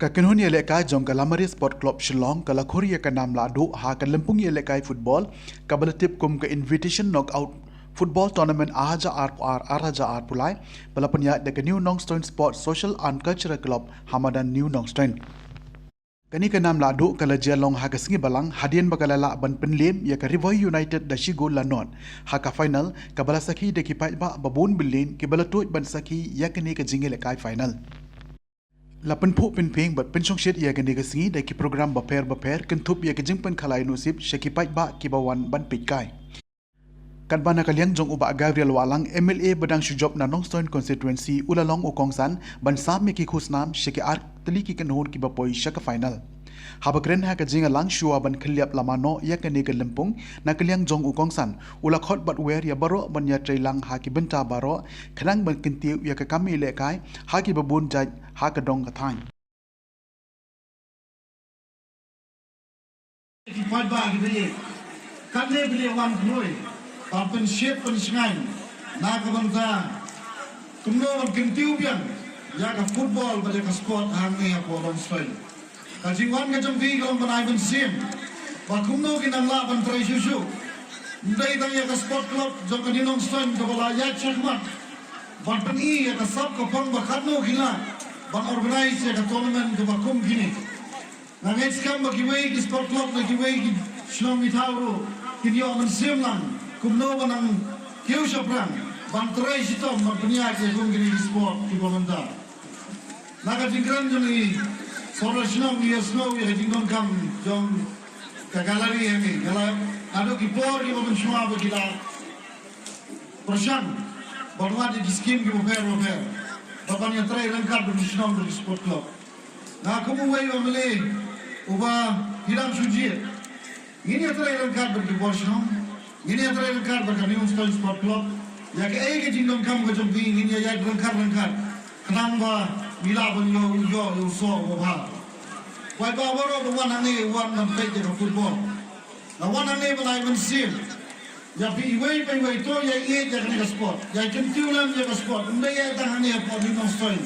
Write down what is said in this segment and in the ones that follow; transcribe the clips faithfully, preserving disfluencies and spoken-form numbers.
Ka kynhun ïalehkai jong ka Lamare Sport Club Shillong ka la khur ïa ka nam lahduh ha ka lympung ïalehkai football kaba la tip kum ka Invitation Knockout Football Tournament ar hajar arphew ar, ar hajar arphew lai ba la pynïaid da ka New Nongstoin Sports Social and Cultural Club ha madan New Nongstoin. Kane ka nam lahduh ka la jia long ha ka sngi Balang hadien ba ka la lah ban pynlem ïa ka Ri Bhoi United da shi gol la nod ha ka final kaba la sakhi da ki paidbah ba bun bylliñ kiba la tuid ban sakhi ïa kane ka jingïalehkai final. La pynphuh pynphieng bad pynshongshit ïa kane ka sngi da ki program bapher bapher kynthup ïa ka jingpynkhalai nusip sha ki paidbah kiba wan ban peitkai. Katba na ka liang jong u Bah Gabriel Wahlang, M L A ba dang shu jop na Nongstoin Constituency, u la long u kongsan ban sam ïa ki khusnam sha ki ar tylli ki kynhun kiba poi sha ka final. Haba kren ha ka jingïalang shuwa ban khylliap lama noh ïa kane ka lympung, na ka liang jong u kongsan u la khot bad wer ïa baroh ban ïatreilang ha ki bynta baroh khnang ban kyntiew ïa ka kam ïalehkai ha kiba bun jait ha ka dong ka thaiñ. Ki paidbah kiba ïeit, katne phi la wan khlem ban pynshit pynshngaiñ na ka bynta kumno ban kyntiew biang ïa ka football bad ïa ka sport hangne hapoh Nongstoin. Ka jingwan ka jong phi ka long ban ai mynsiem ba kumno kin nang lah ban trei shuh shuh. Ym dei tang ïa ka sport club jong ka New Nongstoin kaba la ïaid shakhmat ban pyni ïa ka sap ka phong ba katno ki lah ban organise ïa ka tournament kaba kum kine. Nga ngeit skhem ba kiwei ki sport club na kiwei ki shnong ki thaw ruh kin ïoh mynsiem lang kumno ban nang kiew shaphrang ban trei shitom ban pynïaid ïa kum kine ki sport kiba mynta. Na ka jingkren jong i Sordar Shnong, i ïohsngew ïa ka jingdonkam jong ka gallery hangne. Nga la, naduh ki por kiba mynshuwa ba ki la pyrshang ban wad ïa ki skim kiba pher ba pher ba ban ïatrei ryngkat bad ki shnong bad ki sport club. Nga kum uwei u M L A uba phi dang shu jied, ngin ïatrei ryngkat bad ki bor shnong, ngin ïatrei ryngkat bad ka New Nongstoin Sport Club ïa kaei ka jingdonkam ka jong phi, ngin ïa ïaid ryngkat ryngkat khnang ba ngi lah ban ïoh, ïoh, ïoh soh uba bha. Paidbah baroh ba wan hangne, wan ban peit ïa ka football. La wan hangne ban ai mynsiem ïa phi iwei pa iwei, to ïa ïeit ïa kane ka sport, ïa kyntiew lem ïa ka sport. Ym dei ïa tang hangne hapoh New Nongstoin,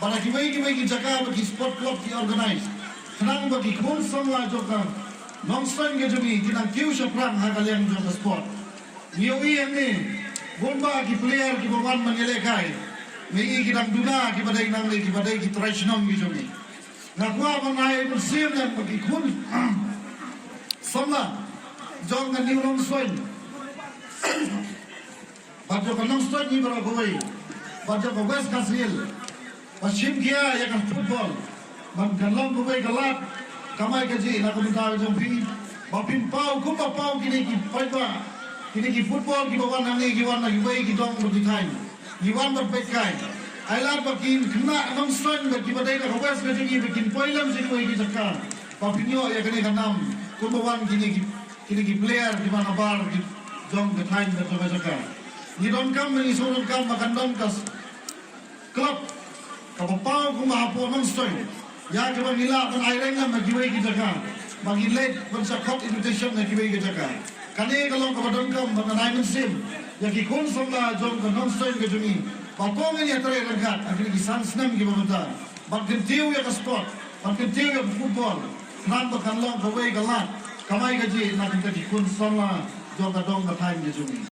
bad ha kiwei kiwei ki jaka ba ki sport club ki organise, khnang ba ki khun samla jong ka Nongstoin ka jong ngi kin nang kiew shaphrang ha ka liang jong ka sport. Ngi ïohi hangne bun bah ki player kiba wan ban ïalehkai, ngi i ki dang duna kiba dei nangne, kiba dei ki trai shnong ki jong ngi. Nga kwah ban ai mynsiem lem ba ki khun samla jong ka New Nongstoin bad jong ka Nongstoin hi baroh kawei bad jong ka West Khasi Hills ba shim khia ïa ka football ban kan long kawei ka lad kamai kajih na ka bynta ka jong phi, ba phin paw kumba paw kine ki paidbah, kine ki football kiba wan hangne, ki wan na kiwei ki dong bad ki thaiñ. Ngi wan ban peitkai. Ai lad ba kin khynnah Nongstoin bad kiba dei na ka West ka jong ngi ba kin poi lem sha kiwei ki jaka ba phin ïoh ïa kane ka nam kumba wan kine ki, kine ki player kiba nabar ki jong ka thaiñ bad jong ka jaka. Ngi donkam, ngi sngewdonkam ba kan don ka s-, club kaba paw kumba hapoh Nongstoin ïa kaba ngi lah ban ai reng lem na kiwei ki jaka, ba ngi leit ban sa khot invitation na kiwei ki jaka. Kane ka long kaba donkam ban ai mynsiem ïa ki khun samla jong ka Nongstoin ka jong ngi ba to ngin ïatrei ryngkat ha kine ki san snem kiba mynta ban kyntiew ïa ka sport, ban kyntiew ïa ka football, khnang ba kan long kawei ka lad kamai kajih na kita ki khun samla jong ka dong ka thaiñ ka jong ngi.